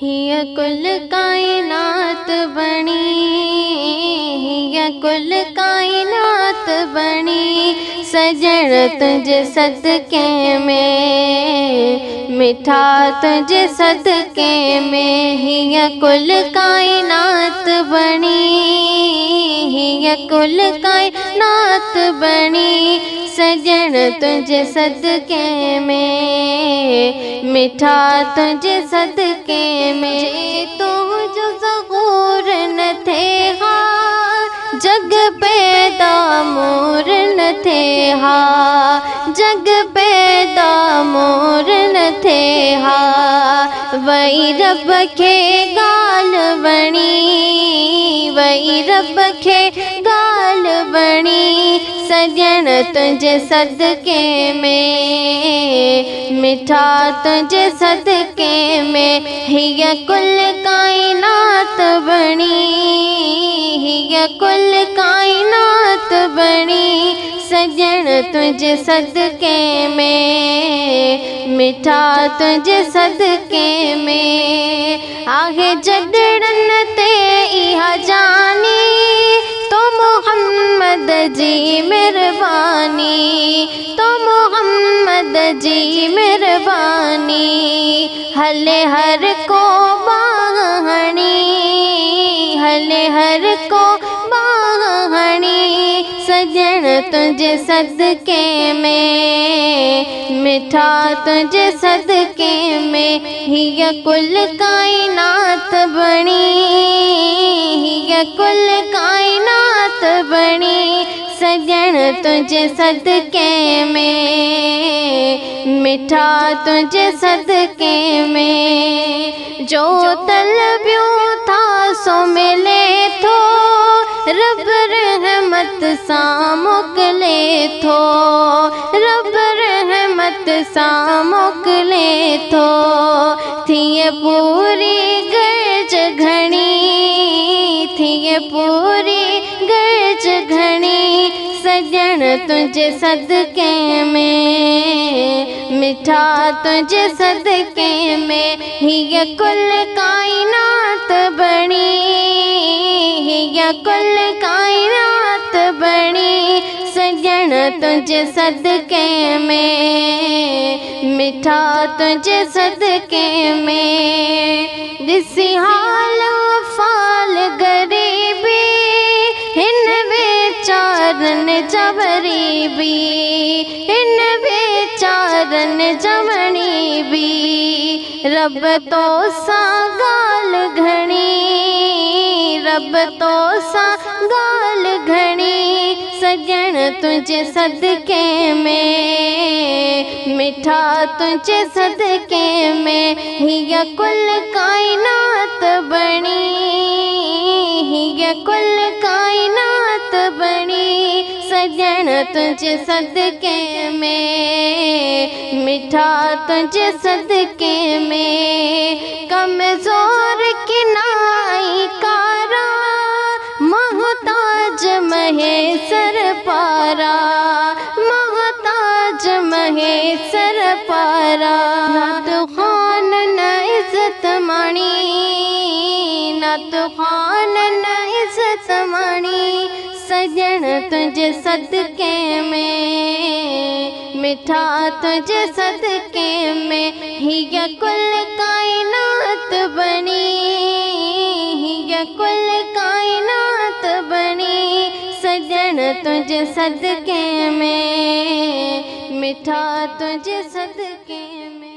هيء ڪل ڪائنات بڻي، هيء ڪل ڪائنات بڻي، سڄڻ تنهنجي صدقي ۾، مٺا تنهنجي صدقي ۾. هيء ڪل ڪائنات بڻي، هيء ڪل ڪائنات بڻي، سڄڻ تنهنجي صدقي ۾، مٺا تنهنجي صدقي ۾. تنهنجو ظهور نه ٿئي ها، جڳ پيدا مور نه ٿئي ها، جڳ پيدا مور نه ٿئي ها. وئي رب کي ڳالهه وڻي، وئي رب کي ڳالهه وڻي، سڄڻ تنهنجي صدقي ۾، مٺا تنهنجي صدقي ۾. هيء ڪل ڪائنات بڻي، هيء ڪل ڪائنات بڻي، سڄڻ تنهنجي صدقي ۾، مٺا تنهنجي صدقي ۾. آهي جڏڙن تي اها جاني، تو محمد جي مهرباني، تو محمد جي مهرباني. هلي هر ڪو ٻاهڻي، هلي هر ڪو ٻاهڻي، سڄڻ تنهنجي صدقي ۾، مٺا تنهنجي صدقي ۾. هيء ڪل ڪائنات بڻي، هيء ڪل ڪائنات بڻي، سڄڻ تنهنجي صدقي ۾، مٺا تنهنجي صدقي ۾. جو طلبيون ٿا سو ملي ٿو، رب رحمت سان موڪلي ٿو، رب رحمت سان موڪلي ٿو. ٿئي پوري گرج گهڻي، ٿئي پوري گرج گهڻي، سڄڻ تنهنجي صدقي ۾، مٺا تنهنجي صدقي ۾. هيء ڪل ڪائنات بڻي، هيء ڪل ڪائنات بڻي، سڄڻ تنهنجي صدقي ۾، مٺا تنهنجي صدقي ۾. ڏسي حال فال غريبي، هن ويچارن جا وري هن ويچارن جمڻي به، رب تو سان ڳالهه گهڻي، رب تو سان ڳالهه گهڻي، سڄڻ تنهنجي صدقي ۾، مٺا تنهنجي صدقي ۾. هيء ڪل ڪائنات بڻي، هيء ڪل ڪائنات بڻي، سڄڻ تنهنجي صدقي ۾، مٺا تنهنجي صدقي ۾. ڪمزور ڪنائي ڪارا، محتاج مهيسر پارا، محتاج مهيسر پارا. نات خان نه عزت ماڻي، نات خان نه عزت ماڻي، سڄڻ تنهنجي صدقي ۾، مٺا تنهنجي صدقي ۾. هيء ڪل ڪائنات بڻي، هيء ڪل ڪائنات بڻي، سڄڻ تنهنجي صدقي ۾، مٺا تنهنجي صدقي ۾.